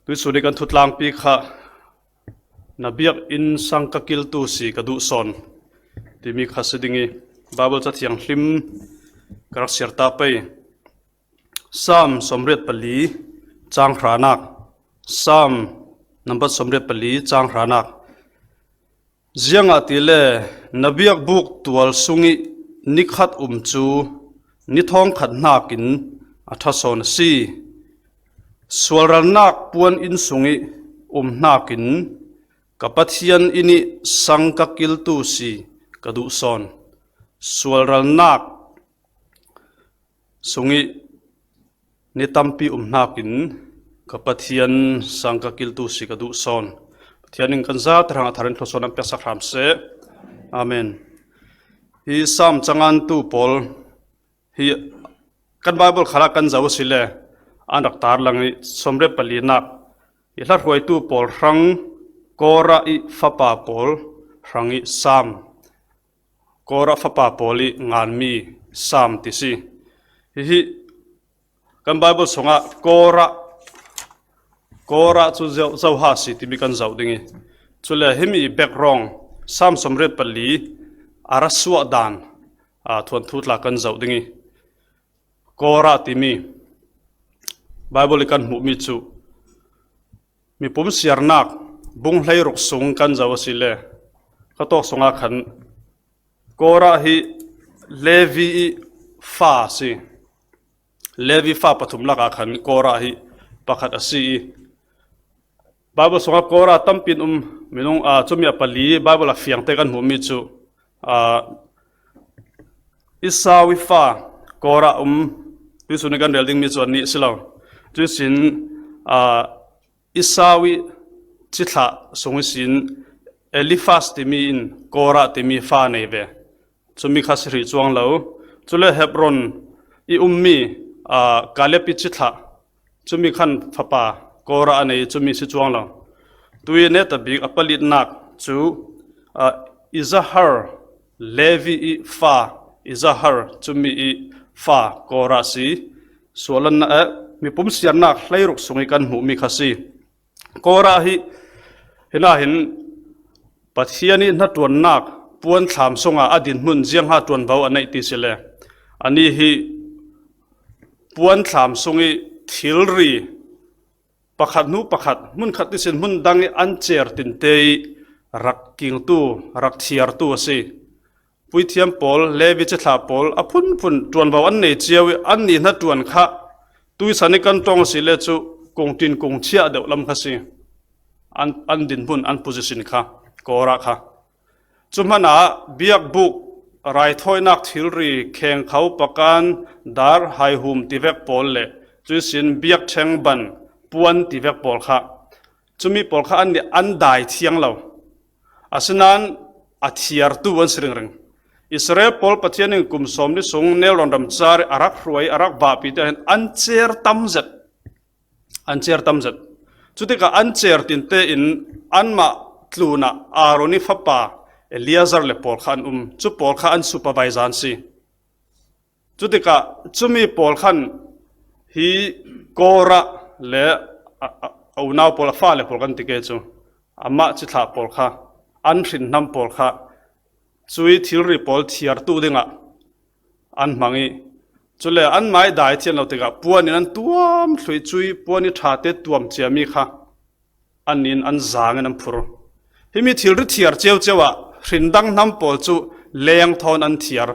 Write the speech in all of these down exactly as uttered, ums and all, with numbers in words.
Tuisun i kan thutlangpi kha, na biakinn sang ka kiltu si ka duh sawn, timi kha si ding i, Bible ca thianghlim ka rak siar ta pei. Sam sawmriat pali chang hranak. Sam nambat sawmriat pali chang hranak. Ziangahtile na biakbuk tual sung i ni khat um cu ni thawngkhat hnakin a ṭha sawn a si. Sualralnak puan inn sung i um hnakin ka Pathian inn i sang ka kiltu si ka duh sawn. Sualralnak sung i ni tampi um hnakin ka Pathian sang ka kiltu si ka duh sawn. Pathian in kan zate hrangah thar in thluachuah an peksak hram seh. Amen. Hi Sam cangantu pawl hi kan Bible khalah kan zoh a si le an rak tarlang i, sawmriat palinak i hla hruaitu pawl hrang, Korah i fapa pawl hrang i Sam. Korah fapa pawl i nganmi Sam ti si. Hihi kan Bible sungah Korah, Korah cu zo, zo ha si timi kan zoh ding i, cule himi background, Sam sawmriat pali a ra suah dan, aa, thuanthu tla kan zoh ding i, Korah timi Bible i kan hmuhmi cu Mipum Siarnak bung hleiruk sung kan zoh a si le, ka tawk sungah khan Korah hi Levi i fa a si. Levi fa pathum lakah khan Korah hi pakhat a si i, Bible sungah Korah tampi in um minung, aa, cumi a pali Bible a fiangte kan hmuhmi cu, aa, Esau i fa Korah um, tuisun i kan rel dingmi cu annih a si lo. Cuihsin, aa, Esau i cithlah sung ihsin Eliphaz timi in Korah timi fa nei ve. Cumi kha si hrih cuang lo. Cule Hebron i ummi, aa, Kaleb i cithlah, cumi khan fapa Korah a nei, cumi si cuang lo. Tui netabik a palitnak cu, aa, Izahar, Levi i fa Izahar, cumi i fa Korah si. Sualanna, eh, Mipum Siarnak hleiruk sung i kan hmuhmi kha si. Korah hi, hinahin Pathian i hnaṭuannak puanthlam sungah a dinhmun ziangha ṭuanvo a neih ti si le, ani hi puanthlam sung i thilri pakhat hnu pakhat, hmunkhat ihsin hmun dang i an cer tinte i rak kingtu, rak thiartu a si. Puithiam pawl, Levi cithlah pawl a phunphun ṭuanvo an nei cio i annih hnaṭuan kha tuisan i kan ṭawng a si le cu kung ṭin kung chiah deuh lam kha si. An, an dinhmun, an position kha, Korah kha. Cu hmanah biakbuk, raithawinak thilri, khengkho, pakan, dar, haihum tivek pawl le cuihsin biakṭheng ban, puan tivek pawl kha, cumi pawl kha annih an dai thiang lo. Asinain a thiartu an si ringring. Israel pawl Pathian in kum sawm ni sung nelrawn ram car i a rak hruai, a rak vahpi te ah hin an cer tam zet. An cer tam zet. Cutikah an cer tinte in anmah tlunah Aaron i fapa Eleazar le pawl kha an um. Cu pawl kha an supervisor an si. Cutikah cumi pawl khan hi Korah le a, a, a unau pawl, a fale pawl kan ti ke cu, amah cithlah pawl kha, an hrinhnam pawl kha, cui thilri pawl thiartu dingah an hmang i, cule anmah i dai thian lo tikah puan in an tuam thluih, cui puan i ṭhate tuam ciami kha annih in an zang in an phur. Himi thilri thiar ceuceu ah hrindang hnam pawl cu leng thawn an thiar,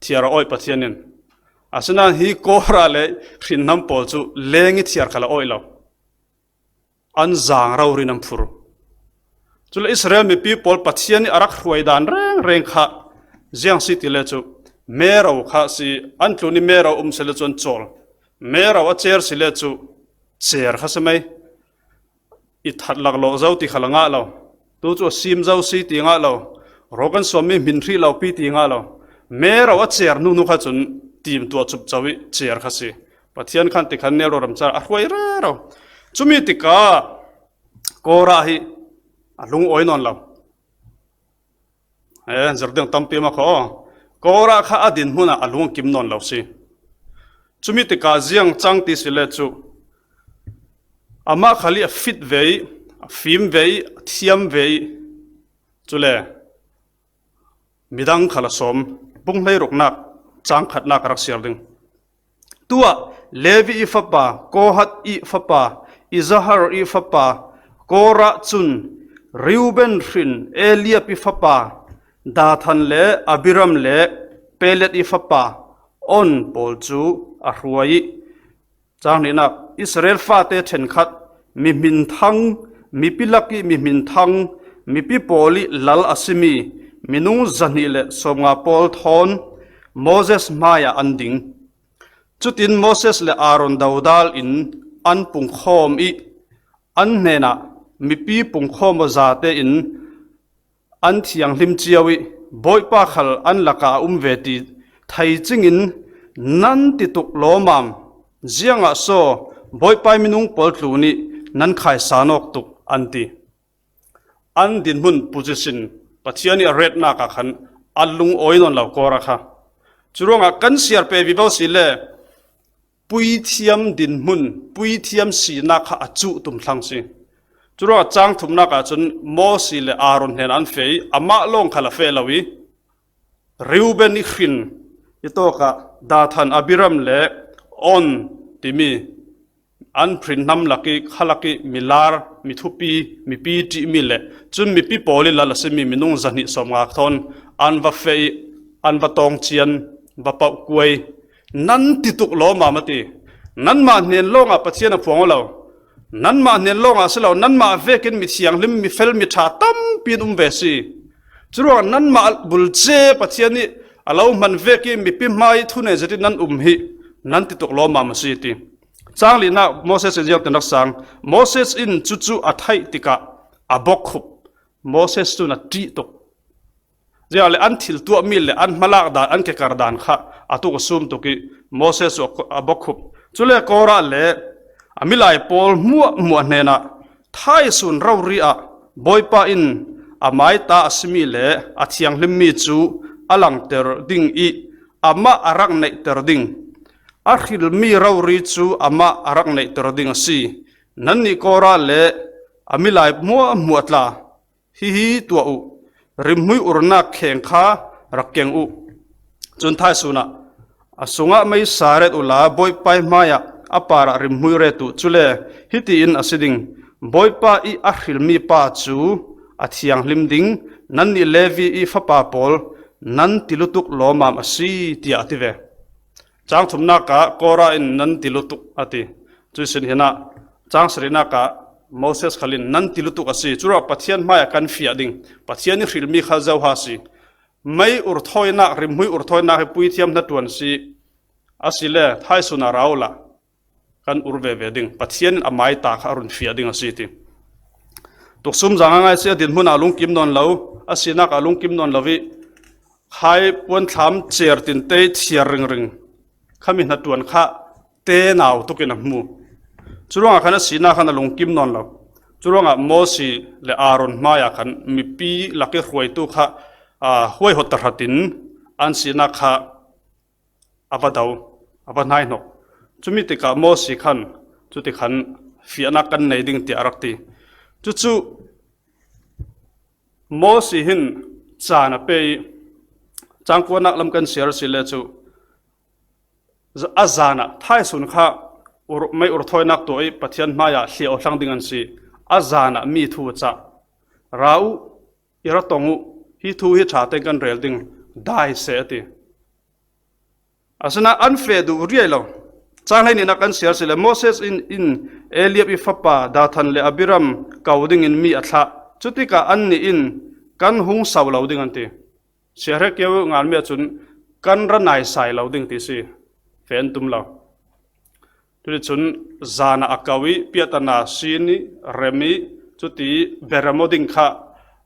thiar a awih Pathian in. Asinain hi Korah le hrinhnam pawl cu leng i thiar khal a awih lo. An zang rori in an phur. Cule Israel mipi pawl Pathian i a rak hruai dan rengreng kha ziang si ti le cu, mero kha si, an tlun i mero um si le cu an cawl. Mero a cer si le cu cer kha si mai. I that laklawh zo ti khal a ngah lo. Tu cu a sim zo si ti ngah lo. Raw kan suammi hmin hrih lo pi ti ngah lo. Mero a cer hnuhnu kha cun tim tuah cup co i cer kha si. Pathian khan ti khan nelrawn ram car a hruai rero. Cumi tikah Korah hi a lungawi nawn lo. Eh, zir ding tampi a ma kho. Korah kha a dinhmun ah a lungkim nawn lo si. Cumi tikah ziang cang ti si le cu, Amah khal hi a fit ve hi, a fim ve hi, a thiam ve hi. Cule midang khal a sawm, bung hleiruknak, cang khatnak a rak siar ding. Tuah Levi i fapa, Kohat i fapa, Izahar i fapa, Korah cun Reuben hrin Eliab i fapa, Dathan le Abiram le Pelet i fapa On pawl cu a hruai i, cang hnihnak, Israel fate ṭhenkhat, mihmin thang, mipi lak i mihmin thang, mipi pawl i lal a simi minung zahnih le sawmnga pawl thawn Moses hmaiah an ding. Cutin Moses le Aaron dodal in an pungkhawm i an hnenah, mipi pungkhawm aw zate in an thianghlim cio i Bawipa khal an lakah a um ve ti thei cingin, nan ti tuk lawmam, ziangah saw Bawipa i minung pawl tlun i nan khaisan awk tuk, an ti. An dinhmun position Pathian i a retnak ah khan a lungawi nawn lo Korah kha. Curuangah kan siar pe vivo si le puithiam dinhmun, puithiam sinak kha a cuh tum thlang si. Curuangah cang thumnak ah cun Moses le Aaron hnenah an feh i, amah lawng khal a feh lo i, Reuben i hrin i tawkah Dathan, Abiram le On timi an hrin hnam lak i, khalak i milar, mithupi, mipi ṭihmi le cun mipi pawl i lal a simi minung zahnih sawmnga thawn an va feh i, an va tawng cian, va pauh kuai. Nan ti tuk lawmam a ti. Nanmah hnen lawngah Pathian a phuang aw lo. Nanmah hnen lawngah a si lo, nanmah vekin mi thianghlim, mi fel, mi ṭha tampi an um ve si. Curuangah nanmah bulce Pathian i a lo hman vek i mipi hmai thunei zet i nan um hi nan ti tuk lawmam a si, ti. Cang linak Moses in ziangtin rak sang. Moses in cucu a theih tikah a bokkhup. Moses cun a ṭih tuk. Ziah le an thil tuahmi le an hmalak dan, an kekar dan kha a tuk a sum tuk i Moses cu a bokkhup. Cule Korah le a milai pawl hmuahhmuah hnenah thaisun rori ah Bawipa in a maita a simi le a thianghlimmi cu a langter ding i amah a rak neihter ding, a hrilmi rori cu amah a rak neihter ding a si. Nannih Korah le a milai hmuahhmuah tla, hihi tuah uh, rimhmui urnak kheng kha rak keng uh. Cun thaisun ah a sungah meisa ret uhla, Bawipa hmaiah a parah rimhmui ret uh. Cule hitiin a si ding: Bawipa i a hrilmi pa cu a thianghlim ding, nannih Levi i fapa pawl, nan ti lutuk lawmam a si, tiah a ti ve. Cang thumnak ah Korah in nan ti lutuk a ti. Cuih sin hinah cang sarihnak ah Moses khal in nan ti lutuk a si. Curuah Pathian hmaiah kan fiah ding, Pathian i hrilmi kha zoha si. Mei urthawinak, rimhmui urthawinak hi puithiam hnaṭuan si. Asile thaisun ah ra uhla kan ur veve ding. Pathian in a maita kha a run fiah ding a si, ti. Tuksum zang a ngai si, a dinhmun ah a lungkim nawn lo, a sinak ah a lungkim nawn lo i, khai puanthlam cer tinte i thiar ringring khami hnaṭuan kha tenau tukin a hmu. Curuangah khan a sinak khan a lungkim nawn lo. Curuangah Moses le Aaron hmaiah khan mipi lak i hruaitu kha, aa, huaihawt tahratin an sinak kha a va do, a va hnaihnok. Cumi tikah Moses khan, cuti khan fiahnak kan nei ding tiah a rak ti. Cucu Moses hin caan a pe i, cangkuanak lam kan siar si le cu, a zan ah thaisun kha ur, mei urthawinak tuah i Pathian hmaiah hliah aw thlang ding an si. A zan ah mi thu a cah. Ra uh, i ra tong uh, hi thu hi ṭha tein kan rel ding, dai seh, a ti. Asinain an feh duh riai lo. Cang hleihnihnak kan siar si le, Moses in, in Eliab i fapa Dathan le Abiram ko dingin mi a thlah. Cutikah annih in kan hung sau lo ding an ti. Siahrek keu ngalmi ahcun kan ra naisai lo ding ti si. Feh an tum lo. Cuticun zan ah a ko i piahtana sin i rem i, cuti berem aw ding kha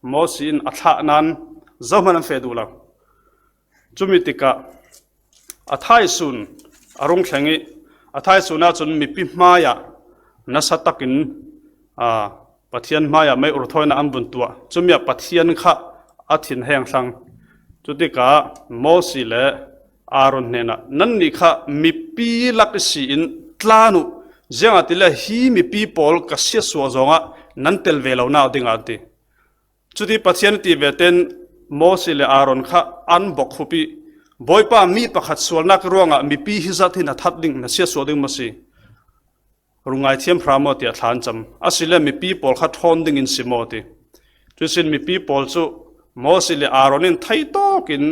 Moses in a thlah nain zohman an feh duh lo. Cumi tikah a thaisun a rung thleng i, a thaisun ahcun mipi hmaiah nasa takin, aa, Pathian hmaiah mei urthawinak an vun tuah. Cumi ah Pathian kha a thinheng thlang. Cutikah Moses le Aaron hnenah, "Nannih kha mipi lak i si in tlan uh, Ziangahtile hi mipi pawl ka siatsuah zawngah nan tel ve lo nak dingah an ti. Cuti Pathian ti ve ten Mosi le Aaron kha an bawkkhup ih, Bawipa, mi pakhat sualnak ruangah mipi hizat hi na that ding, na siatsuah ding maw si? Rung ngaithiam hra maw tiah thla an cam. Asile mipi pawl kha ṭhawn dingin si maw ti. Cuihsin mipi pawl cu Mosi le Aaron in theitawkin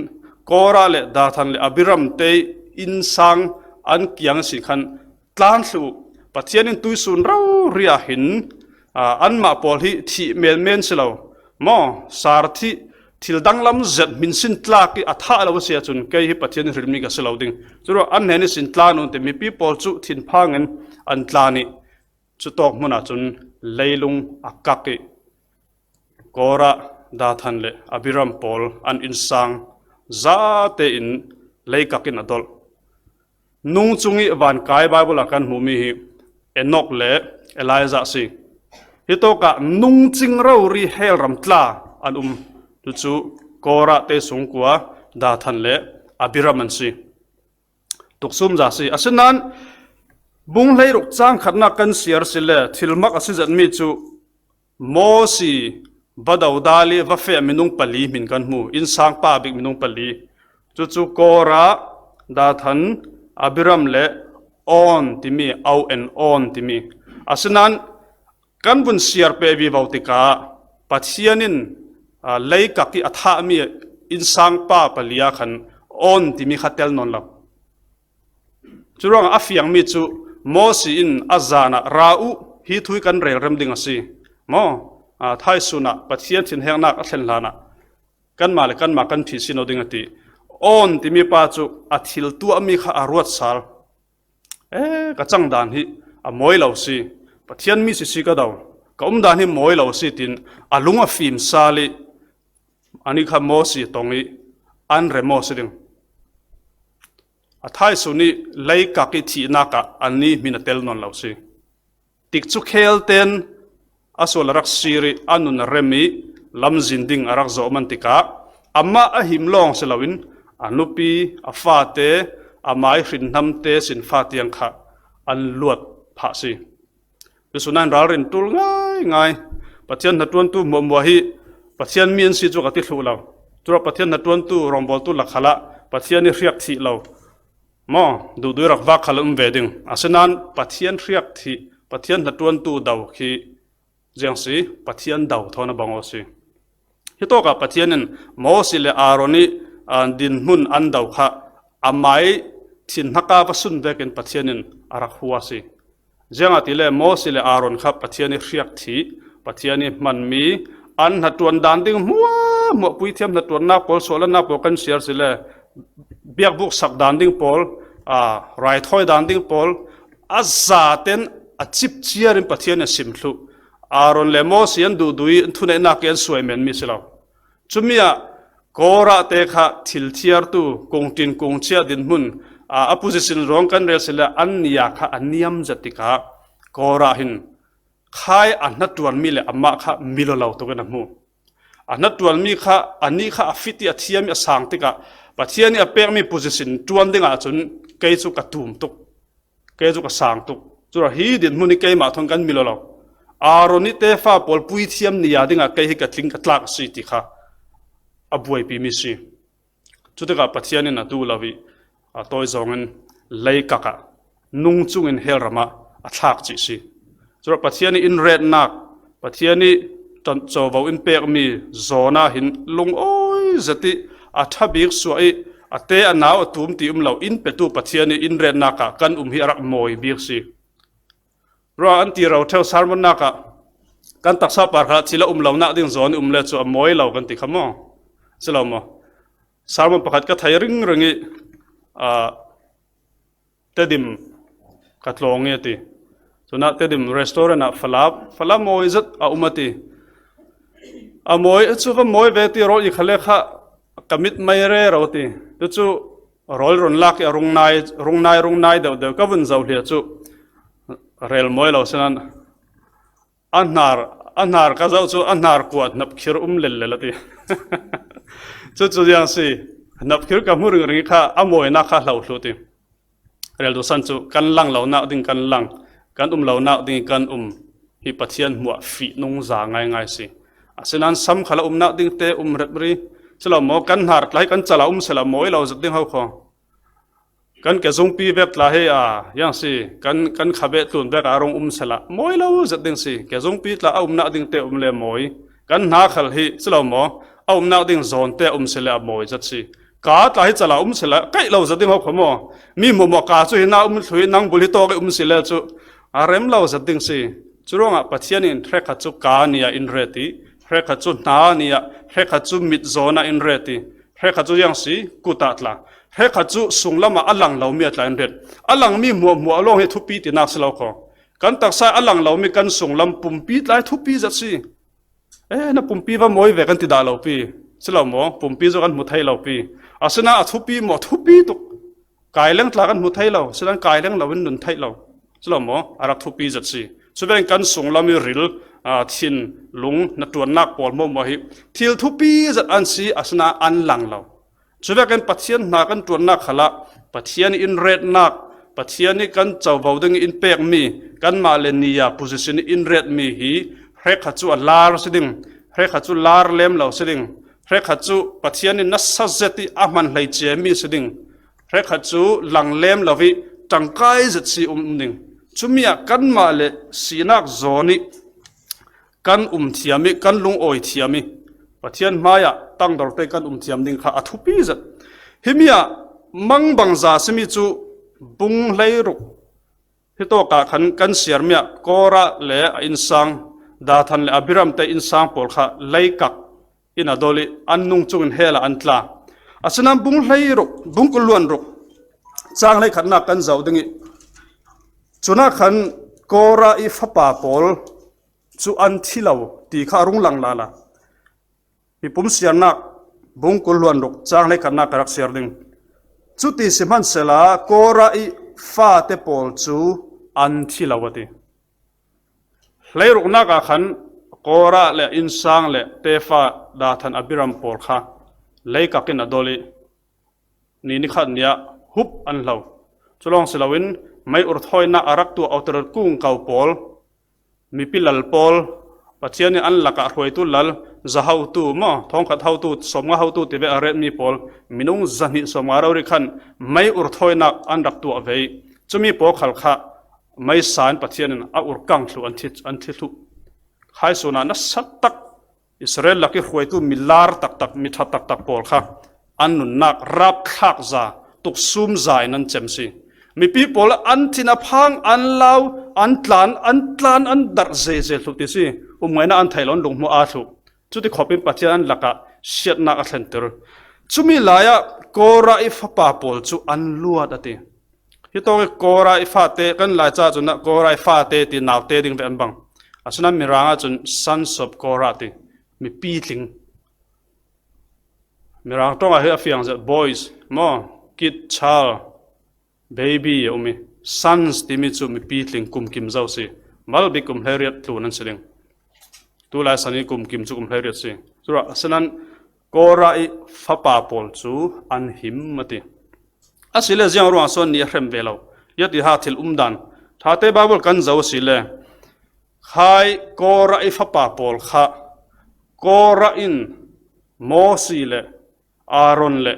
Korah le Dathan le Abiram te innsang an kiang sin khan tlan thluh uh. Pathian in tuisun rori ah hin, aa, anmah pawl hi thih menmen si lo maw, sar thih, thil danglam zet hminsin tlak ih a thah lo a si ahcun kei hi Pathian ih hrilmi ka si lo ding. Curuangah an hnen ihsin tlan uh ti, mipi pawl cu thinphang in an tlan ih, cutawk hmun ahcun leilung a kak ih, Korah, Dathan le Abiram pawl an innsang zate in leikak in a dolh. Nung cung ih vankai Baibal ah kan hmuhmi hi Enok le Elijah a si. Hitawkah nungcing rori hell ram tla an um. Cucu Korah te sungkua Dathan le Abiram an si. Tuksumza a si. Asinain bung hleiruk cang khatnak kan siar si le thilmak a si zetmi cu Mosi va dodal ih va feh minung pali hmin kan hmu, innsangpa bik minung pali. Cucu Korah, Dathan, Abiram le On timi, O N On timi. Asinain kan vun siar peh vivo tikah Pathian in, aa, leikak ih a thahmi innsangpa pali ah khan On timi kha tel nawn lo. Curuangah a fiangmi cu Mosi in a zan ah, "Ra uh, hi thu hi kan relrem ding a si maw? Aa, thaisun ah Pathian thinhengnak a thlen hlan ah kanmah le kanmah kan thih si nawn ding," a ti. On timi pa cu a thil tuahmi kha a ruat sal. "E, ka cangdan hi a mawi lo si, Pathian mi sisi ka do, ka umdan hi mawi lo si," tiin a lung a fim sal ih, anih kha Mosi tong ih an rem aw si ding. A thaisun ih leikak ih thihnak ah annih hmin a tel nawn lo si. Tikcu khel ten a sual a rak sir ih a nun a rem ih lamzin ding a rak zawh man tikah amah a him lawng si loin a nupi, a fate, amai hrinhnamte sinfa tiang kha an luat phah si. Cusun ah ralrin ṭul ngaingai. Pathian hnaṭuantu hmuahhmuah hi Pathian mi an si cu ka ti thluh lo. Curuangah Pathian hnaṭuantu rawngbawltu lak khalah Pathian ih hriak thih lo maw, duhdui rak vak khal an um ve ding. Asinain Pathian hriak thih, Pathian hnaṭuantu do khi ziang si, Pathian do thawn a bang aw si. Hitawkah Pathian in Mosi le Aaron ih, aa, dinhmun an do kha amai thinhnak ah va sun vekin Pathian in a rak hua si. Ziangahtile Mosi le Aaron kha Pathian ih hriak thih, Pathian ih hmanmi, an hnaṭuan dan ding hmuahhmuah, puithiam hnaṭuannak pawl, suahlannak pawl kan siar si le, biakbuk sak dan ding pawl, aa, raithawi dan ding pawl, a zaten a cip ciar in Pathian a sim thluh. Aaron le Mosi an duhdui, an thuneihnak ih an suai menmi si lo. Cumi ah Korah te kha thil thiartu, kungṭin kungciah dinhmun, aa, a position zong kan rel si le, an ni ah kha a niam zet tikah Korah hin khai a hnaṭuanmi le amah kha milo lo tukin a hmu. A hnaṭuanmi kha, anih kha a fit ih a thiam ih a sang tikah Pathian ih a pekmi position ṭuan dingah cun kei cu ka tum tuk, kei cu ka sang tuk. Curuangah hi dinhmun hi keimah thawn kan milo lo. Aaron ih tefa pawl puithiam ni-a dingah kei hi ka tling ka tlak a si ti kha a buaipimi si. Cutikah Pathian in a duh lo ih a tawi zawngin leikak ah, nung cungin hell ram ah a thlak cih si. Curuangah Pathian ih in retnak, Pathian ih ṭan-, covo in pekmi zawn ah hin lungawi zet ih a ṭha bik suah ih a te a nau a tum ti um lo, in petu Pathian ih in retnak ah kan um hi a rak mawi bik si. Ruah an ti ro ṭheu, sermonnak ah kan taksa par kha thil a um lonak ding zawn ih um le cu a mawi lo kan ti kha maw? Si lo maw? Sermon pakhat ka thei ringring ih, aa, Tedim ka tlawng ih a ti. Cunah Tedim restaurant ah fala, fala mawi zet a um a ti. A mawi, cu va mawi ve ti rawl i kha le kha ka mit mai rero ti. Cucu rawl run lak ih a rung nai, rung nai, rung nai deuh deuh ka vun zoh hliah cu rel mawi lo sinan a hnar, a hnar ka zoh cu a hnar kuat hnapkhir um lellel a ti. Cucu ziang si, hnapkhir ka hmu ringring kha a mawinak kha hlo thluh ti. Rel duhsan cu kan lang lonak ding kan lang. Kan um lo nak ding kan um hi Pathian hmuah fih nung za ngaingai si. Asinan sam khala um nak ding te um rep ri. Si lo maw, kan hnar tla hi kan chal a um sela mawi lo zet ding ho khaw. Kan kezungpi vek tla hi a, yang si, kan, kan khabeh tlun vek a rung um sela mawi lo zet ding si. Kezungpi tla a um nak ding te um le mawi. Kan hna khal hi, si lo maw, a um nak ding zawn te um sela a mawi zet si. Ka tla hi chal a um sela kaih lo zet ding ho khaw maw. Mi hmuahhmuah ka chu hi na um thlui, nang bul hi tawk i um sela chu a rem lo zet ding si. Churuangah Pathian in hrekhat chu ka nia in ret i, hrekhat chu hna nia, hrekhat chu mit zawnah in ret i, hrekhat chu yang si, kutah tla. Hrekhat chu sunglamah a lang lo mi a tla in ret. A lang mi hmuahhmuah lawng hi thupi tinak si lo khaw. Kan taksa a lang lo mi kan sunglam pumpi tla hi thupi zet si. Eh, na pumpi va mawi ve kan ti dah lo pi. Si lo maw, pumpi zaw kan hmu thei lo pi. Asinan a thupi maw, thupi tuk. Kaileng tla kan hmu thei lo, sinan kaileng lo in nun theih lo. Si lo maw, a rak thupi zet si. Chuveng kan sunglam i ril, a, thin, lung, na ṭuannak pawl hmuahhmuah hi thil thupi zet an si, asinan an lang lo. Chuvekin Pathian hna kan ṭuannak khalah, Pathian i in retnak, Pathian i kan covo ding i in pekmi, kanmah le nia position i in retmi hi, hrekhat cu a lar si ding, hrekhat cu lar lem lo si ding, hrekhat cu Pathian i nasa zet i a hman hlei ciami si ding, hrekhat cu lang lem lo i ṭangkai zet si um ding. Cumi ah kanmah le sinak zawn i kan um thiam i, kan lungawi thiam i, Pathian hmaiah tangdorte kan um thiam ding kha a thupi zet. Himi ah mangbangza simi cu bung hleiruk hi tawkah khan kan siarmi ah Kora le a innsang, Dathan le Abiram te innsang pawl kha leikak in a dol i an nung cungin hell ah an tla. Asinan bung hleiruk, bung kul luan ruk, cang hleikhatnak kan zoh ding i, cunah khan Kora i fapa pawl cu an thi lo ti kha a rung lang lala. Mipum siarnak bung kul luan ruk cang hleikhatnak ka rak siar ding. Cuti sihmansela Kora i fate pawl cu an thi lo a ti. Hleiruknak ah khan Kora le innsang le tefa Dathan Abiram pawl kha leikak in a dol i ni nikhat ni ah hup an hlo. Culawng si loin mei urthawinak a rak tuah awter kungkau pawl, mipi lal pawl, Pathian in an lakah hruaitu lal, za hotu maw, thawngkhat hotu, sawmnga hotu tivek a retmi pawl, minung zahnih sawmnga rori khan mei urthawinak an rak tuah ve i, cumi pawl khal kha meisa in Pathian in a urkang thluh an thi, an thi thluh. Khai sunah nasa tak Israel lak i hruaitu mi lar taktak, mi ṭha taktak pawl kha an nunnak rapthlak za, tuksum za in an cem si. Mipi pawl an thin a phang, an lau, an tlan, an tlan, an darh zeizei thluh ti si. Umngaihna an theih lo, an lunghmuh a thluh. Cuti khawpin Pathian an lakah siatnak a thlentir. Cumi lai-ah Kora i fapa pawl cu an luat a ti. Hitawk i Kora i fate, kan Laica cun ah Kora i fate ti naute ding ve an bang. Asinan Mirang ahcun sons of Kora ti, mipi tling. Mirang ṭawngah hi a fiang zet, boys maw, kid, child, baby a um i, sons timi cu mipi tling kumkim zo si. Malbik kum hleiriat tlun an si ding. Tulai san i kumkim cu kum hleiriat si. Curuah asinan Kora i fapa pawl cu an him a ti. Asile ziang ruang so an nih a hrem ve lo? Yati ha thil umdan. Ṭhate Baibal kan zoh asile, khai Kora i fapa pawl kha Kora in Mosi le Aaron le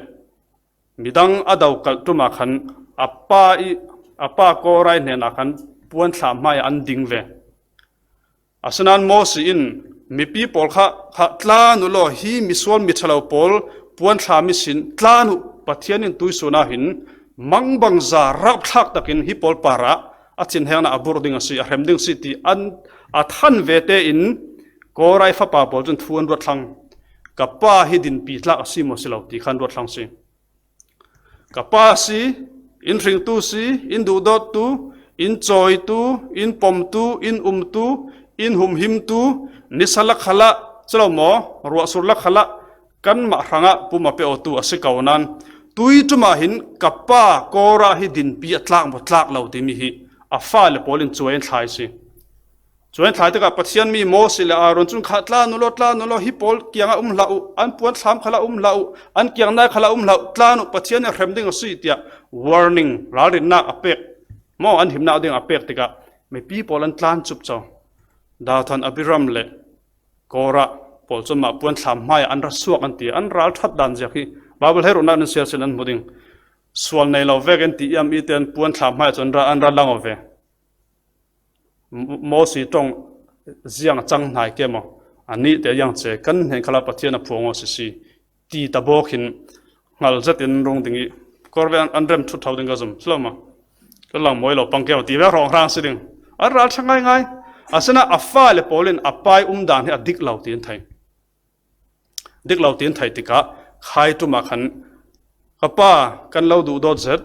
midang a dokalh ṭumah khan a pa i, a pa Kora i hnenah khan puanthlam hmaiah an ding ve. Asinan Mosi in mipi pawl kha, kha tlan uh law, hi misual miṭhalo pawl puanthlam ihsin tlan uh, Pathian in tuisun ah hin mangbangza rapthlak takin hi pawl parah a thinhengna a burh ding a si, a hrem ding a si ti an a than ve tein Kora i fapa pawl cun thu an ruat thlang. Ka pa hi dinpi tlak a si maw si lo ti kha an ruat thlang si. Ka pa si, in hringtu si, in duhdawttu, in cawitu, in pomtu, in umtu, in humhimtu, nisa lak khalah, si lo maw, ruahsur lak khalah, kanmah hrangah pum a pe awtu a si ko nan, tui ṭumah hin ka pa Kora hi dinpi a tlak maw tlak lo timi hi a fale pawl in cuai an thlai si. Cuai an thlai tikah Pathian mi Mosi le Aaron cun kha tlan uh law, tlan uh law, hi pawl kiangah um hlah uh, an puanthlam khalah um hlah uh, an kiang nai khalah um hlah uh, tlan uh, Pathian in hrem ding a si tiah warning, ralrinnak a pek. Maw, an himnak ding a pek tikah Mipi pawl an tlan chup cho. Dathan, Abiram le Korah pawl chu mah puan thlam hmaiah an ra suak an ti. An ral ṭhat dan ziak hi Bible hei runa nan sial sin an hmu ding. Sual nei lo vek an ti iam i te an puan thlam hmaiah chu an ra, an ra lang aw ve. Mosi ṭawng ziang a chang hnai ke maw? A nih te iang che kan hnen khala Pathian a phuang aw si si. Ti ta bawk hin ngal zet in rung ding i kawr ve an rem thut tho ding ka zum. Silo ma. Ka lang mawi lo pang keu ti ve hrawng hrang si ding. A ral ṭha ngai ngai. A sana a fa le pawl in a pai um dan hi a dik lo ti an thei. Dik lo ti an thei tikah khai tuma khan ka pa kan lo duh dawt zet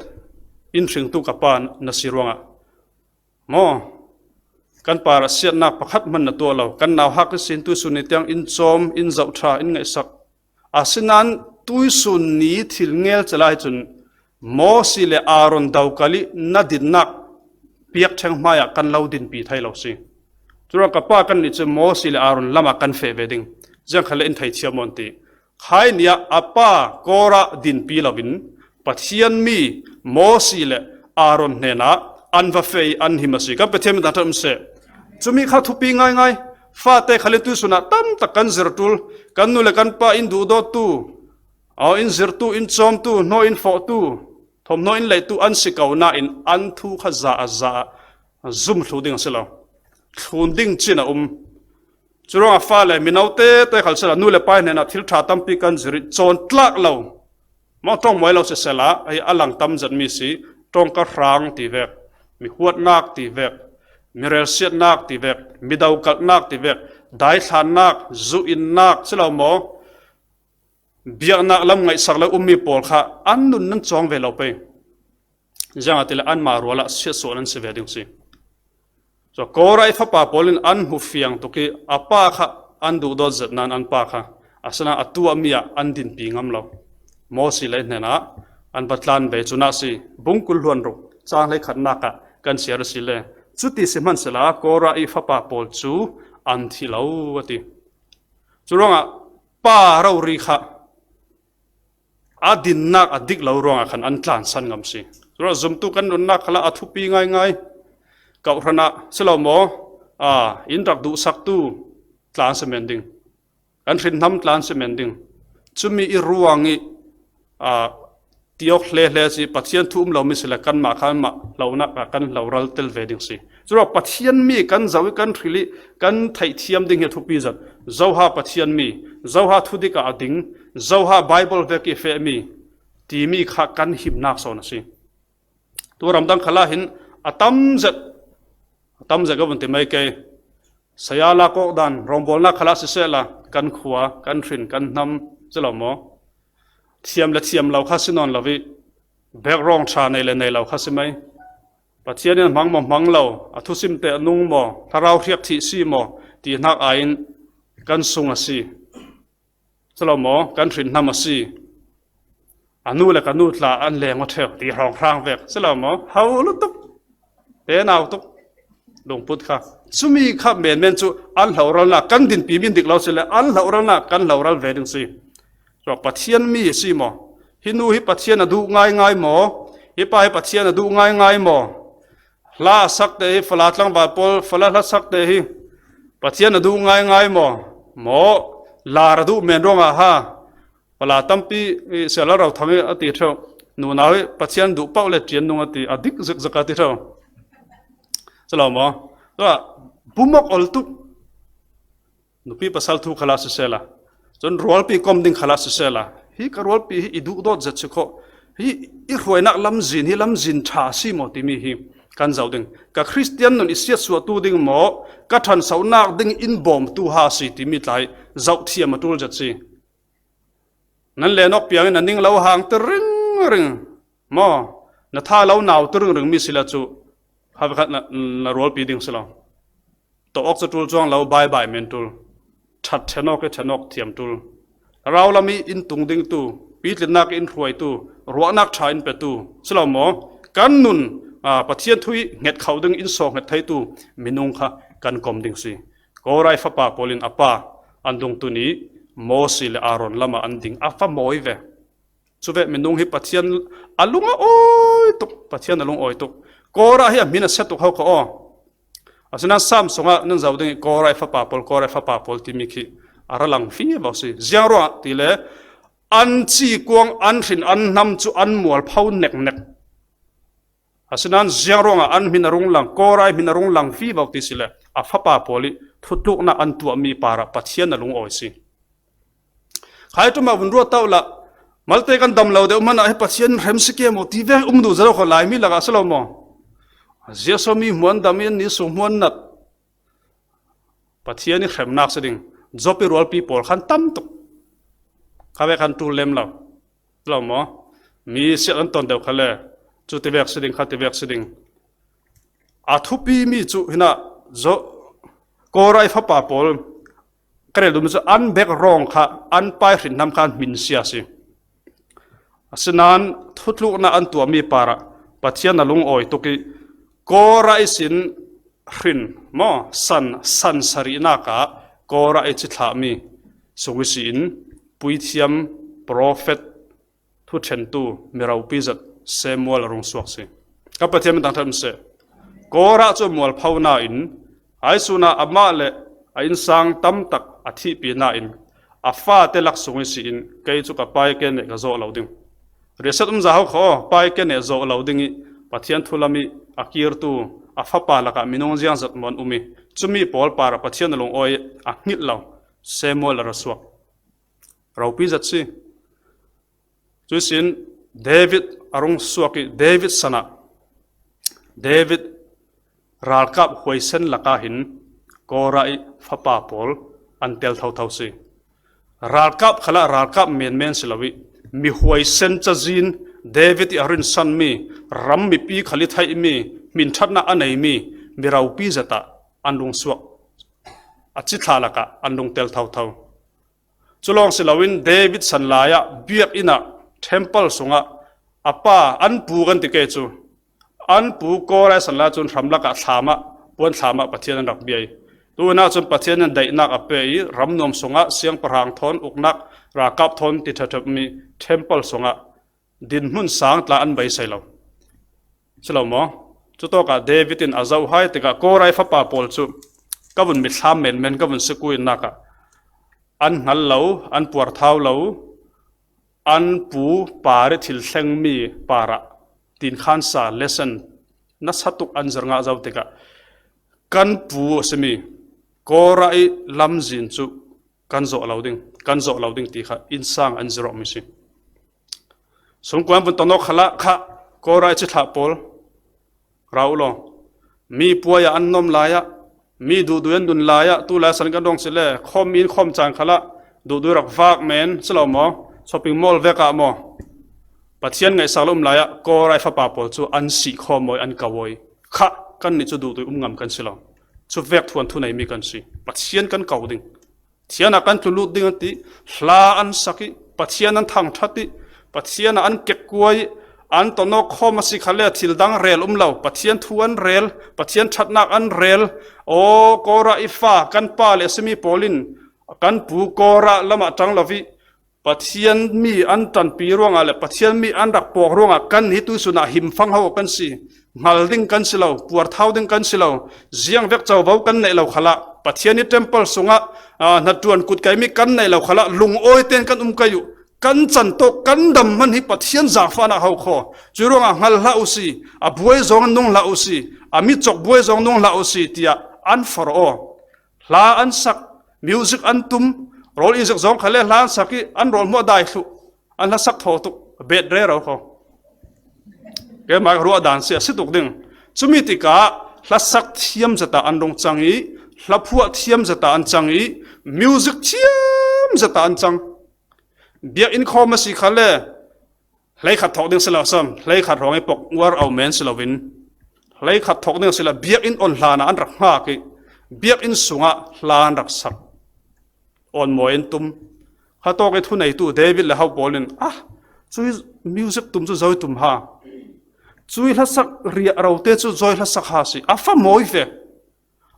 in hringtu ka pa na si ruangah maw? Kan parah siatnak pakhat hman na tuah lo. Kan nauhak ihsin tuisun ni tiang in cawm, in zoh ṭha, in ngaihsak. Asinain tuisun ni thil ngel chalai cun Mosi le Aaron dokal ih na dinnak piak ṭheng hmaiah kan lo dinpi thei lo si. Curuang ka pa kan nih cu Mosi le Aaron lamah kan feh ve ding. Ziang khan le in thei thiam mawn ti. Khai ni ah a pa Korah dinpi loin Pathian mi Mosi le Aaron hnenah an va feh ih an him a si. Kan Pathian min thangṭhat um seh. Cumi kha thupi ngaingai. Fate khal in tuisun ah tamtak kan zir ṭul, kan nu le kan pa in duhdawttu, aw, in zirtu, in cawmtu, hnaw in fawhtu, thawmhnaw in leihtu an si ko nain an thu kha za a za ah zum thlu ding a si lo. Thlun ding cin a um. Curuangah fale mino tete khal sela nu le pa hnenah thil ṭha tampi kan zir ih cawn tlak lo. Maw ṭawng mawi lo sisela, hei a lang tam zet mi si, ṭawngka hrang ti vek, mi huatnak ti vek, mi relsiatnak ti vek, mi dokalhnak ti vek, daithlannak, zuinnak, si lo maw? Biaknak lam ngaihsak lo ummi pawl kha an nun nan cawng ve lo pei. Ziangahtile anmah rualah siatsuah nan si ve ding si. Cua Kora ih fapa pawl in an hmu fiang tuk ih a pa kha an duhdawt zet nain an pa kha asinain a tuahmi ah an dinpi ngam lo. Mosi le hnenah an va tlan ve cunah si. Bung kul hluan ruk cang hleikhatnak ah kan siar a si le. Cuti si hmansehla Kora ih fapa pawl cu an thi lo a ti. Curuangah pa rori kha a dinnak a dik lo ruangah khan an tlansan ngam si. Curuangah zumtu kan nunnak khalah a thupi ngaingai. Kawhhranah si lo maw? Aa, in rak duhsaktu tlan si men ding. Kan hrinhnam tlan si men ding. Cumi ih ruang ih, aa, ti awk hle hle si, Pathian thu um lomi sila kanmah kha anmah hlonak ah kan hloral tel ve ding si. Curuangah Pathian mi kan zoh ih kan hril ih kan theihthiam ding hi a thupi zet. Zoha Pathian mi, zoha thudik ah a ding, zoha Baibal vek ih fehmi timi kha kan himnak sawn a si. Tu ramdang khalah hin a tam zet, a tam zet ka vun ti mai kei. Saya lak awk dan, rawngbawlnak khalah sisehla kan khua, kan hrin, kan hnam, si lo maw? Thiam le thiam lo kha si nawn lo ih, background ṭha nei le nei lo kha si mai. Pathian in hmang maw hmang lo, a thusimte a nung maw, thlarau hriak thih si maw, ti hnak aiin kan sung a si. Si lo maw? Kan hrinhnam a si. A nu le ka nu tla an leng aw ṭheu ti hrawnghrang vek. Si lo maw? Ho lutuk. Te nau tuk. Lungput kha. Cumi kha menmen cu an hloralnak kan dinpi min dik lo si le an hloralnak kan hloral ve ding si. Curuangah Pathian mi a si maw? Hi nu hi Pathian a duh ngaingai maw? Hi pa hi Pathian a duh ngaingai maw? Hla a sakte hi, fala tlangval pawl, fala hla sakte hi Pathian a duh ngaingai maw? Maw, lar a duh men ruangah ha. Fala tampi, i, Siala Rothang hi a ti ṭheu. Nunau hi Pathian duh pauh le ṭian nung a ti, a dik zikzak a ti ṭheu. Si lo maw? Tua, bumawk ol tuk. Nupi pasal thu khalah sisehla, cun rualpi kom ding khalah sisehla, hi ka rualpi hi i duhdawt zet si khawh, hi i hruainak lamzin hi lamzin ṭha si maw timi hi kan zoh ding. Ka Khristian nun i siatsuahtu ding maw, ka ṭhansohnak ding in bawmtu ha si timi tla hi zoh thiam a ṭul zet si. Nan len awk piangin na ning lo hangtir ringring maw, na tha lo nautir ringring mi sila cu kha ve khat na, na rualpi ding si lo. Tawh awk cu ṭul cuang lo, baibai men ṭul. Ṭhat ṭhen awk i ṭhen awk thiam ṭul. Raulam i in tung dingtu, pitlinnak i in hruaitu, ruahnak ṭha in petu, si lo maw? Kan nun, aa, Pathian thu i hnget kho ding in sawhnghet theitu minung kha kan kom ding si. Kora ih fapa pawl in a pa an dungtu nih Mosi le Aaron lamah an ding a fa mawi ve. Cuvek minung hi Pathian a lung a awi tuk, Pathian a lung awi tuk. Kora hi a hmin a sia tuk ho kha aw. Asinan Sam sungah nan zoh ding i Kora i fapa pawl, Kora i fapa pawl timi khi a ra lang vivo si. Ziang ruangah ti le an ci kuang, an hrin, an hnam cu an mualpho neknek. Asinan ziang ruangah an hmin a rung lang, Kora i hmin a rung lang vivo ti si le a fapa pawl i thutluknak an tuahmi parah Pathian a lungawi si. Khai ṭum ah vun ruat ta uhla, malte kan dam lo deuh hmanah hi Pathian hrem si ke maw ti veng um duh zero kho Laimi lakah si lo maw? Ziasomi hmuan dam i an ni sung hmuan nat. Pathian i hremnak si ding Job i rualpi pawl khan tam tuk. Kha vek khan ṭul lem lo. Lo maw? Mi siat an ton deuh kha le, cu tivek si ding, kha tivek si ding. A thupi mi cu hinah Kora i fapa pawl ka rel duhmi cu an bek rawng kha an pai hrin hnam kha an hmin sia si. Asinan thutluknak an tuahmi parah Pathian a lungawi tuk i Kora i sin hrin maw, san, san sarihnak ah Kora i cithlahmi sung i si in puithiam, profet, thuṭhentu, mi ropi zat Samuel a rung suak si. Ka Pathian min thangṭhat um seh. Kora cu mualpho nain, ai sunah amah le a innsang tamtak a thihpi nain, a fate lak sung i si in, kei cu ka pai ke neh ka zawh lo ding. Riahsiat um zaho kho, pai ke neh zawh lo ding i Pathian thulam i a kirtu a fapa lakah minung ziangzat maw an um i, cumi pawl parah Pathian a lungawi a hngilh lo Samuel a ra suak. Ropi zat si. Cuihsin David a rung suak i David sanah David ralkap huaisen lakah hin Kora i fapa pawl an tel thotho si. Ralkap khalah ralkap menmen si lo i mi huaisen cazin David i a rinsanmi ram mipi khal i theihmi hminṭhatnak a neimi mi ropi zatah an rung suak a cithla lakah an rung tel thotho. Cu lawng si loin David san lai ah biakinn ah temple sungah a pa an pu kan ti ke cu an pu Kora i san lai cun hramlak ah thlam ah puan thlam ah Pathian an rak bia i tu in ah cun Pathian in daihnak a pe i ram nuam sungah siangpahrang thawn uknak ralkap thawn ti ṭhaṭhepmi temple sungah dinhmun sang tla an beisei lo. Si lo maw? Cutawkah David in a zoh hai tikah Kora i fapa pawl cu ka vun mitthlam menmen ka vun si kuinnak ah an hngal lo, an puarthau lo, an pu par i thil thlengmi parah tinkhansa lesson nasa tuk an zir ngah zo tikah kan pu a simi Kora i lamzin cu kan zawh lo ding, kan zawh lo ding ti kha innsang an zir awkmi si. Sungkuan vun tonawk khalah kha Kora i cithlah pawl ra uh law. Mi puai ah an nom lai ah, mi duhdui an dun lai ah, tu lai san kan dong si le, khawm in khawm caan khalah duhdui rak vak men si lo maw? Shopping mall vek ah maw? Pathian ngaihsak lo um lai ah Kora i fapa pawl cu an sih khawm aw i an ko aw i kha kannih cu duhdui um ngam kan si lo. Cu vek thuanthu neimi kan si. Pathian kan ko ding. Pathian ah kan tlu lut ding an ti, hla an sak i, Pathian an thangṭhat i, Pathian ah an kekkuai i, an tonawk khawm a si kha le thil dang rel um lo, Pathian thu an rel, Pathian ṭhatnak an rel. Aw, Kora i fa, kan pa le a simi pawl in kan pu Kora lamah ṭang lo i, Pathian mi an ṭanpi ruangah le Pathian mi an rak pawk ruangah kan hi tuisun ah himfang ho kan si. Hngal ding kan si lo, puarthau ding kan si lo, ziang vek covo kan neih lo khalah, Pathian i temple sungah, aa, hnaṭuan kut kaimi kan neih lo khalah, lungawi tein kan um kai uh, kan can tawk, kan dam hman hi Pathian zaangfahnak ho kho. Cuih ruangah hngal hlah u si, a buai zong nung hlah u si, a mitcawk buai zong nung hlah u si, tiah an for aw. Hla an sak, music an tum, rawl i zik zong kha le hla an sak i an rawl hmuah dai thluh, an hla sak thaw tuk, bet rero kho. Keimah ka ruah dan si a si tuk ding. Cumi tikah hla sak thiam zeta an rung cang i, hla phuah thiam zeta an cang i, music thiam zeta an cang. Biakinn khawm a si kha le, hleikhat thawk ding si lo sam, hleikhat hrawng i pok uar au men si loin, hleikhat thawk ding si lo, biakinn on hlan ah an rak hngak i, biakinn sungah hla an rak sak. On mawi an tum. Kha tawk i thuneitu David le ho pawl in, ah, cui music tum cu zoi tum ha. Cui hlasak riah rote cu zoi hlasak ha si. A fa mawi ve.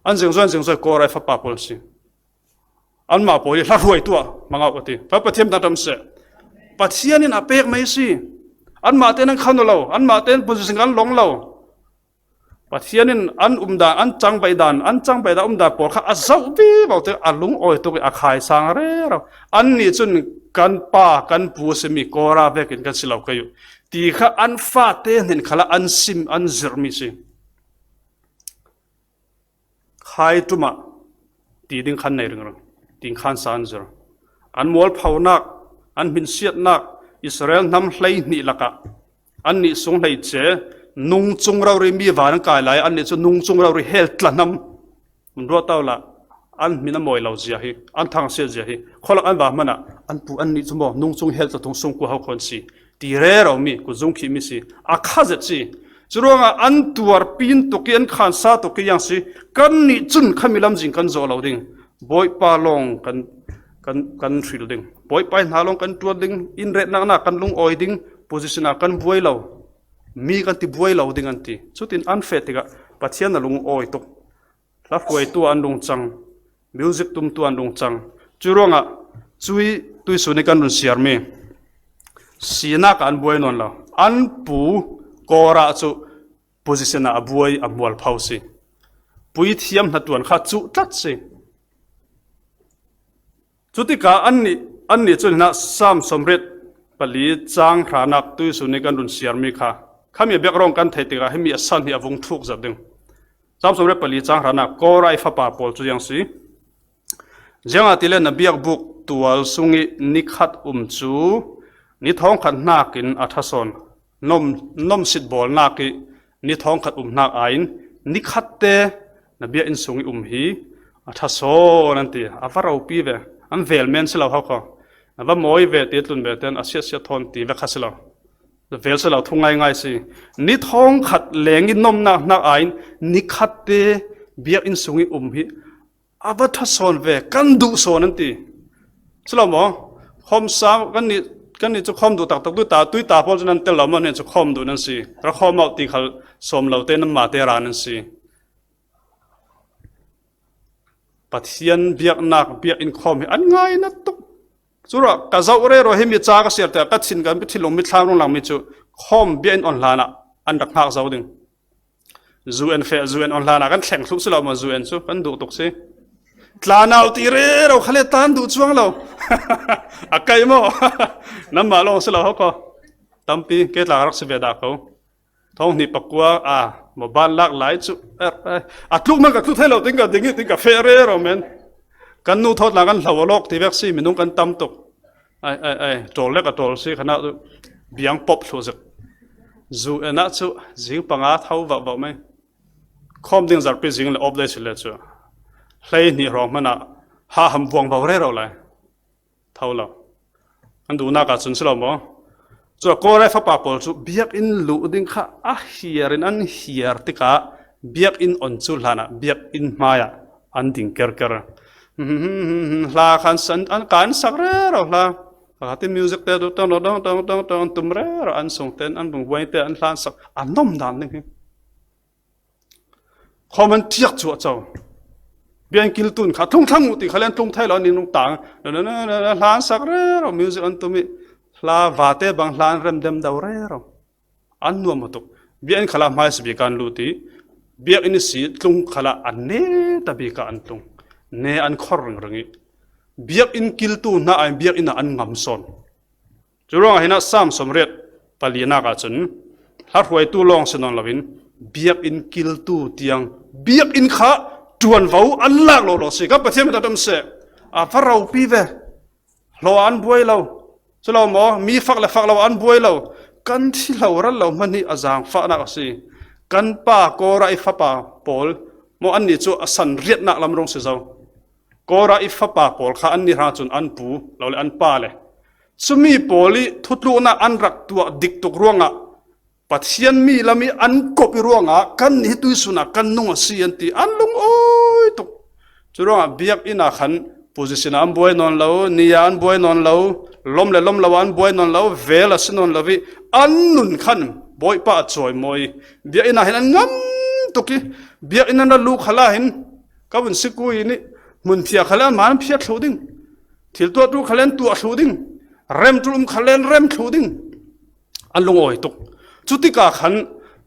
An zingzoi, an zingzoi Kora i fapa pawl si. Anmah pawl i hla hruaitu ah hmang auh a ti. Fa Pathian thangṭhat seh. Pathian in a pek mai si. Anmah tein an khan lo, anmah tein position an long lo. Pathian in an umdan, an cangbai dan, an cangbai dan umdan pawl kha a zoh vivo te a lungawi tuk i a khaisang rero. Annih cun kan pa, kan pu a simi Kora vekin kan si lo kei uh. Ti kha an fate hnen khalah an sim, an zirhmi si. Khai ṭumah ti ding khan nei ringring, ti khan sa an zir. An mualphonak, an hminsiatnak, Israel hnam hleihnih lakah annih sung hleice, nungcung rori mi van an kai lai, annih cu nungcung rori hell tla hnam. Hun ruah ta uhla, an hmin a mawi lo zia hi, an thangsiat zia hi, khualak an va hmanah, an pu annih cu maw, nungcung hell tla thung sung kua ho khawn si, ti rero mi, kut zung khih mi si, a kha zet si. Curuangah an tuarpi in tuk i, an khansa tuk i, yang si, kannih cun khami lamzin kan zawh lo ding. Bawipa lawng kan, kan, kan hril ding. Bawipa hna lawng kan ṭuan ding. In retnak nak kan lungawi ding. Position ah kan buai lo. Mi kan ti buai lo ding an ti. Cutin an feh tikah Pathian a lungawi tuk. Hla hruaitu an lungcang. Music tumtu an lungcang. Curuangah cui tuihsun i kan run siarmi sinak ah an buai nawn lo. An pu Kora cu position ah a buai, a mualpho si. Puithiam hna ṭuan kha cuh tlat si. Cutikah annih, annih cun hinah Sam sawmriat pali cang hranak tuihsun i kan run siarmi kha, khami a biakrawng kan theih tikah himi a san hi a vung thuk zet ding. Sam sawmriat pali cang hranak Kora i fapa pawl cu ziang si. Ziangahtile na biakbuk tual sung i nikhat um cu ni thawngkhat hnakin a ṭha sawn. Nom, nom sit bawlnak i ni thawngkhat um hnak aiin nikhat te na biakinn sung i um hi a ṭha sawn an ti. A va ropi ve, an vel men si lo ho kho. Na va mawi ve ti tlun ve ten a siatsiat thawn ti ve kha si lo. Vel si lo, thu ngaingai si. Ni thawngkhat leng i nomnak hnak aiin nikhat te biakinn sung i um hi a va ṭha sawn ve, kan duh sawn an ti. Si lo maw? Khawm sang, kannih, kannih cu khawm duh taktak, tuita, tuita pawl cu nan tel lo maw, nih cu khawm duh nan si. Ra khawm auh ti khal sawm lo te, nanmah te ra nan si. Pathian biaknak, biakinn khawm hi an ngai na tuk. Curuah ka zoh rero himi ca ka siar te, ka thin kan thinlung mitthlam rung langmi cu khawm biakinn on hlanah an rak hngak zo ding. U N feh, U N on hlanah kan thleng thluh si lo maw, U N cu kan duh tuk si. Tla nau ti rero khale tan duh cuang lo. A kai maw? Nanmah lawng si lo ho ko. Tampi ke tla rak si ve dah ko. Thawng hnih pakua a mobile lak lai cu. Eh, eh. A tluk man ka tlu thei lo, ting ka ding i, ting ka feh rero men. Kan nu thaw tla kan hlo a lawk ti vek si, minung kan tam tuk. Ai, ai, ai, ṭawl lek a ṭawl si, khanah cu biang pop thluh zik. U N ah cu zing panga tho vauh vauh mai. Khawm ding zarhpi zing le awp dei si le cu. Hlei hnih hrawng hmanah ha ham vuang vo rero lai. Tho lo. An duhnak ah cun si lo maw? Cu a Kawrai fapa pawl cu biakinn luh ding kha a hiar in an hiar tikah biakinn on cu hlanah biakinn hmaiah an ding kerker. Hla khan san, an kan sak rero hla. Pakhat in music te dong dong dong dong dong dong an tum rero, an sung ten an bungbuai te an hlan sak, an nom dan ding hi. Khawm an ṭiak cuah co. Biakinn kiltu in kha tlung thlang uh ti khal an tlung thei lo, an in lungtang. Na, na, na, na, na, hlan sak rero, music an tum i hla vate bang hlan rem dem do rero. An nuam a tuk. Biakinn khalah hmaisa bik ah an lut i, biakinn i si tlung khalah an ne ta bik ah an tlung. Ne an khor ringring i, biakinn kiltu hna ah biakinn ah an ngam sawn. Curuangah hinah Sam sawmriat palinak ah cun hla hruaitu lawng si nawn loin biakinn kiltu tiang biakinn kha ṭuanvo an lak lo lo si. Kan Pathian min thangṭhat seh. A va ropi ve. Hlaw an buai lo. Si lo maw? Mi fak le fak lo an buai lo. Kan thi hlo ral lo hman hi a zaangfahnak a si. Kan pa Kawrai fapa pawl maw, annih cu a san riatnak lam rung si zo. Kawrai fapa pawl kha annih hrang cun an pu lo le an pa le cumi pawl i thutluhnak an rak tuah dik tuk ruangah Pathian mi lam i an kop i ruangah kannih hi tuihsun ah kan nung a si an ti, an lungawi tuk. Curuangah biakinn ah khan position ah an buai nawn lo, ni ah an buai nawn lo, lawm le lawm lo ah an buai nawn lo, vel a si nawn lo i an nun khan Bawipa a cawimawi i biakinn ah hin an ngam tuk i biakinn an ra lu khalah hin ka vun sikui nih hmun phiat khal an man phiat thluh ding, thil tuahtu khal an tuah thluh ding, rem ṭul um khal an rem thluh ding. An lungawi tuk. Cutikah khan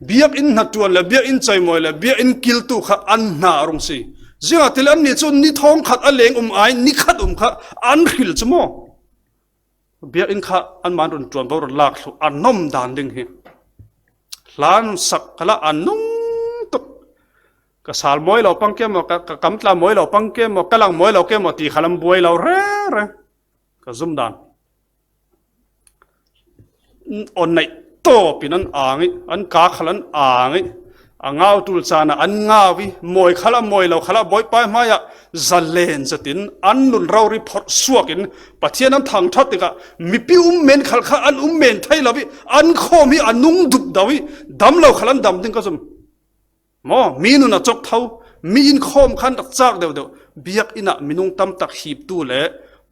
Biakinn hnaṭuan le biakinn chaimawi le biakinn kiltu kha an hna a rung si. Ziangahtile anni cu ni thawng khat a leng um ai ni khat um kha an hril cu maw? Biakinn kha anmah an run ṭuan vo run lak thluh a nuam dan ding hi hlan sak khalah a nung tuk. Ka sal mawi lo pang ke maw, ka, ka kamtla mawi lo pang ke maw, ka lang mawi lo ke maw ti khalam buai lo rere. Ka zum dan. On naih tawpin an ang ih, an ka khal an ang ih, a ngau tul caan ah an ngau ih, mawi khalah mawi lo khalah Bawipa hmaiah zalen zetin an nun rori phorh suakin Pathian an thangṭhat tikah mipi um men khal kha an um men thei lo ih, an khawm hi a nung dup do ih, dam lo khal an dam ding ka zum. Maw, mi nun a cawk tho, mi in khawm khan rak cak deuhdeuh, biakinn ah minung tamtak hiptu le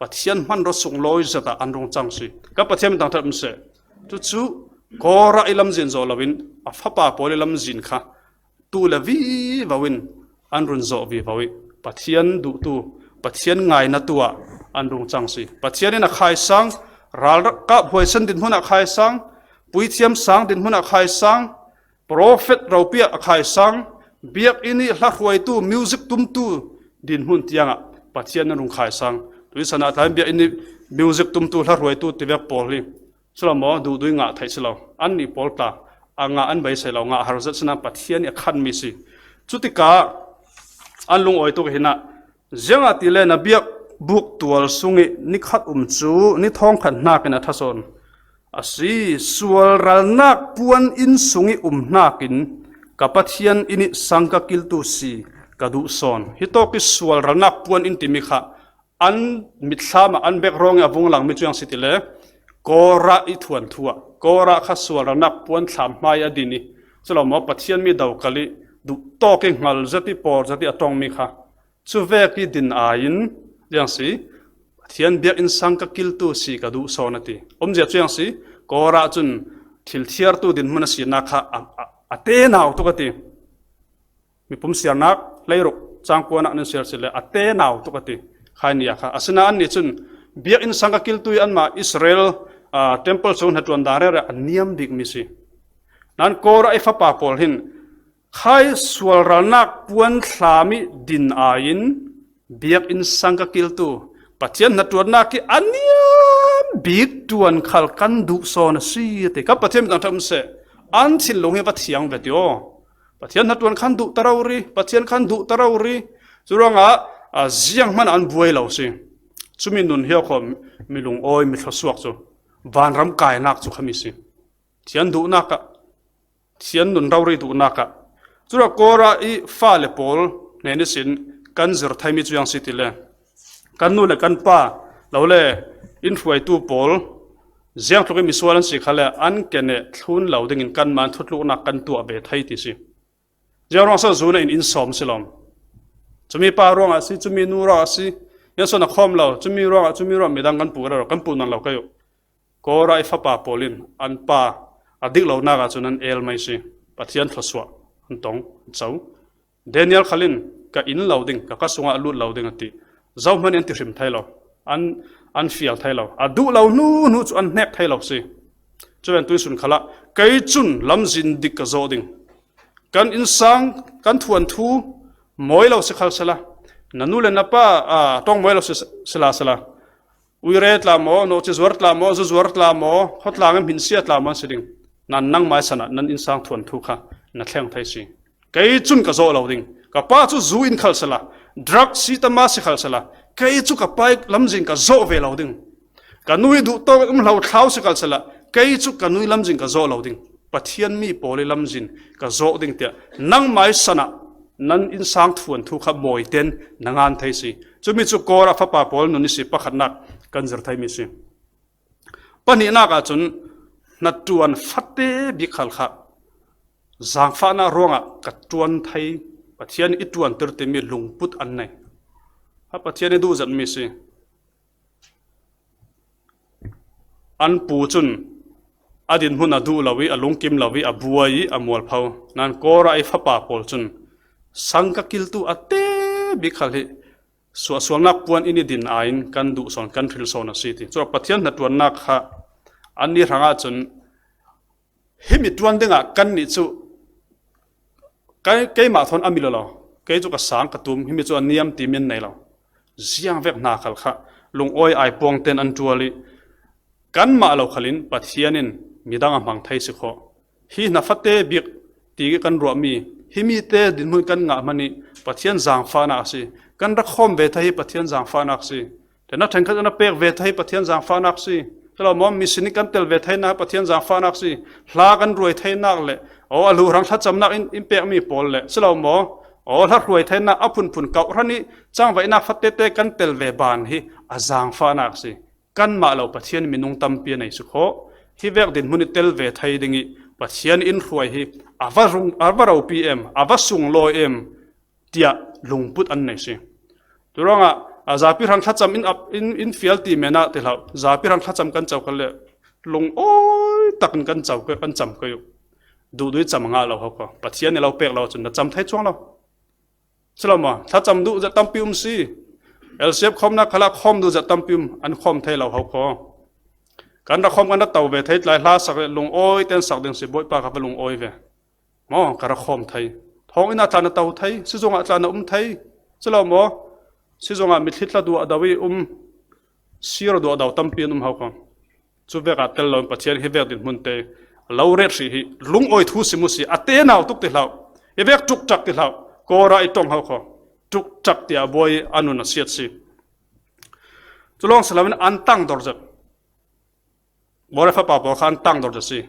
Pathian hmanraw sunglawi zet ah an rung cang si. Ka Pathian min thangṭhat um seh. Cucu Kora ih lamzin zawh loin a fapa pawl ih lamzin kha tu le vivo in an run zawh vivo ih Pathian duhtu, Pathian ngainatu ah an rung cang si. Pathian in a khaisang, ralkap huaisen dinhmun ah khaisang, puithiam sang dinhmun ah khaisang, profet ropi ah a khaisang, biakinn ih hla hruaitu, music tumtu dinhmun tiangah Pathian an rung khaisang. Tuisan ah thain biakinn ih music tumtu, hla hruaitu tivek pawl hi si lo maw, duhdui ngah theih si lo. Annih pawl tla a ngah an beisei lo, ngah har zet sinain Pathian ih a khanmi si. Cutikah an lungawi tuk hinah, ziangahtile na biakbuk tual sungih ni khat um cu ni thawng khat hnakin a ṭha sawn a si. Sualralnak puan inn sungih um hnakin ka Pathian inn ih sang ka kiltu si ka duh sawn. Hitawk ih sualralnak puan inn timi kha an mitthlam ah an background ih a vung langmi cu ziang si tile, Kora ih thuanthu ah, Kora kha sualralnak puan thlam hmai a din ih, cu lo maw, Pathian mi dokal ih duhtawk ih hngal zet ih pawr zet ih a ṭongmi kha cuvek ih din ai in, ziang si, Pathian biakinn sang ka kiltu si ka duh sawn a ti. Umzia cu ziang si, Kora cun thil thiartu dinhmun a sinak kha a, a, a tenau tuk a ti. Mipum siarnak hleiruk cangkuan ah nan siar si le a tenau tuk a ti. Khai nia kha. Asinain annih cun biakinn sang ka kiltu ih anmah Israel, aa, temple cung hnaṭuan dan rere a niam bikmi si. Nan Kora ih fapa pawl hin khai sualralnak puan thlam ih din ai in biakinn sang ka kiltu Pathian hnaṭuannak ih a niam bik ṭuan khal kan duh sawn a si a ti. Kan Pathian min thangṭhat um seh. An thinlung hi va thiang ve ti aw. Pathian hnaṭuan khan duh ta rori, Pathian khan duh ta rori. Curuangah, a, zianghman an buai lo si. Cumi nun hi a khawh mi lungawi, mi thluasuak cu vanram kainak cu khami si. Thian duhnak ah, thian nun rori duhnak ah. Curuah Kora ih fale pawl hnen ihsin kan zir theimi cu ziang si tile, kan nu le kan pa, lo le in hruaitu pawl, ziangtluk in misual an si khal le an ke neh thlun lo dingin kanmah in thutluknak kan tuah ve thei ti si. Ziang ruang sa zuna in in sawm si lo. Cumi pa ruangah si, cumi nu ruangah si, yan sawn a khawm lo, cumi ruangah, cumi ruangah midang kan pu rero, kan pu nawn lo kei uh. Kora ih fapa pawl in an pa a dik lonak ahcun an el mai si. Pathian thluasuah an tong, an co. Daniel khal in ka in lo ding, ka ka sungah a lut lo ding a ti. Zohman in an ti hrim thei lo, an, an fial thei lo. A duh lo hnu hnu cu an hnek thei lo si. Cuven tuisun khalah kei cun lamzin dik ka zawh ding. Kan innsang, kan thuanthu mawi lo si khal sela, na nu le na pa, aa, ṭong mawi lo si, sila sela, uire tla maw, nawhci zuar tla maw, zu zuar tla maw, khawtlang in hminsia tla maw an si ding. Nan nangmai sanah nan innsang thuanthu kha na thleng thei si. Kei cun ka zawh lo ding. Ka pa cu zu in khal sela, drug sitama si khal sela, kei cu ka pa ih lamzin ka zawh ve lo ding. Ka nu ih duhtawk in um hlo thlau si khal sela, kei cu ka nu ih lamzin ka zawh lo ding. Pathian mi pawl ih lamzin ka zawh ding tiah nangmai sanah nan innsang thuanthu kha mawi ten na ngan thei si. Cumi cu Kora fapa pawl nun ihsi pakhatnak kan zir theimi si. Pahnihnak ahcun hnaṭuan fate bik khal kha zaangfahnak ruangah ka ṭuan thei, Pathian i ṭuanter timi lungput an nei. Kha Pathian i duh zetmi si. An pu cun a dinhmun a duh lo ih, a lungkim lo ih, a buai ih, a mualpho. Nan Kora ih fapa pawl cun sang ka kiltu a te bik khal hi suahsualnak puan in i din ai in kan duh sawn, kan hril sawn a si ti. Cuah Pathian hnaṭuannak kha annih hrangah cun himi ṭuan dingah kannih cu Kei, keimah thawn a mi lo lo. Kei cu ka sang ka tum, himi cu a niam ti min nei lo. Ziang vek hna khal kha lungawi aipuang ten an ṭual i kanmah lo khalin Pathian in midang a hmang thei si khawh. Hi hna fate bik ti kan ruahmi, himi te dinhmun kan ngah hmanh i Pathian zaangfahnak a si. Kan rak khawm ve thei hi Pathian zaangfahnak a si. Te na ṭhenkhat na pek ve thei Pathian zaangfahnak si. Si lo maw, mission i kan tel ve theinak Pathian zaangfahnak si. Hla kan ruai theinak le, aw, a lu hrang thlacamnak in, in pekmi pawl le, si lo maw, aw, hla hruai theinak a phunphun kauh hran i cangvaihnak fatete kan tel ve ban hi a zaangfahnak si. Kanmah lo Pathian minung tampi a nei si khawh. Hi vek dinhmun i tel ve thei ding i Pathian in hruai hi a va rung, a va ropi em, a va sunglawi em, tiah lungput an nei si. Curuangah a zapi hrang thlacam in ap, in, in fial ti men ah ti hlah. Zapi hrang thlacam kan co kha le lungawi takin kan co kha, kan cam kha uh. Duhdui cam a ngah lo hau kha. Pathian i lo pek lo cun na cam thei cuang lo. Si lo maw? Thlacam duh zat tampi um si. L C F khawmnak khalah khawm duh zat tampi um, an khawm thei lo hau kha. Kan rak khawm kan rak to ve thei tlai hla sak le lungawi ten sak ding si, Bawipa kha va lungawi ve. Maw, ka rak khawm thei. Thawnginn ah tla na to thei, sizung ah tla na um thei. Si lo maw? Sizung ah mitthli tla duah do i um, sir duah do tampi an um hau kha. Cu vek ah tel lo in Pathian hi vek dinhmun te lo ret hrih hi lungawi thu si mu si, a te nau tuk ti hlah. I vek ṭukṭak ti hlah. Kawra i ṭong hau kha. Ṭukṭak tiah buai a nun a siat si. Cu lawng si lo in an tang dor zet. Kawra fapa pawl kha an tang dor a si.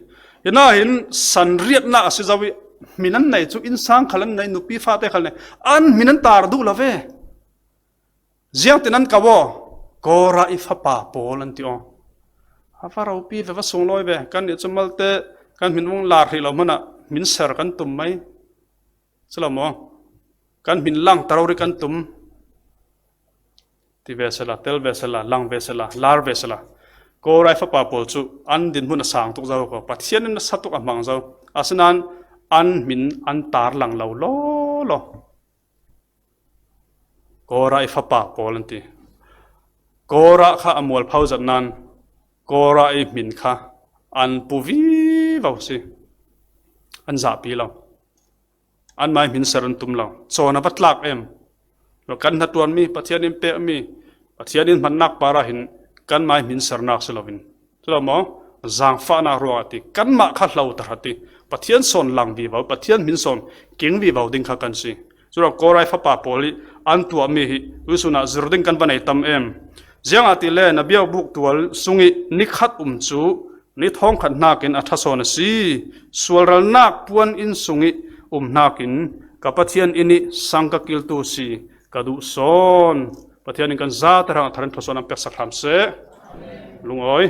Hi nain san riatnak a si zo i hmin an nei cu, innsang khal an nei, nupi fate khal nei. An hmin an tar duh lo ve. Ziangtin an ko aw? Kawra i fapa pawl an ti aw. A va ropi ve, va sunglawi ve. Kan nih cu malte kan hmin vung lar hrih lo hmanh ah hmin ser kan tum mai. Si lo maw? Kan hmin lang ta rori kan tum. Ti ve sela, tel ve sela, lang ve sela, lar ve sela. Kawra i fapa pawl cu an dinhmun a sang tuk zo ko, Pathian in a sa tuk a hmang zo. Asinain an hmin an tar lang lo law law. Kawra i fapa pawl an ti. Kawra kha a mualpho zat nain Kawra i hmin kha an pu vivo si. An zahpi lo. Anmai hmin ser an tum lo. Cawn a va tlak em. Kan hnaṭuanmi, Pathian in pekmi, Pathian in hmannak par ah hin kanmai hmin sernak si loin, si lo maw? Zaangfahnak ruangah ti, kanmah kha hlo ta hra ti. Pathian sawn lang vivo, Pathian hmin sawn king vivo ding kha kan si. Curuang Kawra i fapa pawl i an tuahmi hi tuisun ah zir ding kan va nei tam em. Ziangahtile na biakbuk tual sung i ni khat um cu ni thawngkhat hnakin a ṭha sawn a si. Sualralnak puan inn sung i um hnakin ka Pathian inn i sang ka kiltu si ka duh sawn. Pathian in kan zate hrang a thar in thaw sawn an pek sak hram seh. Lungawi.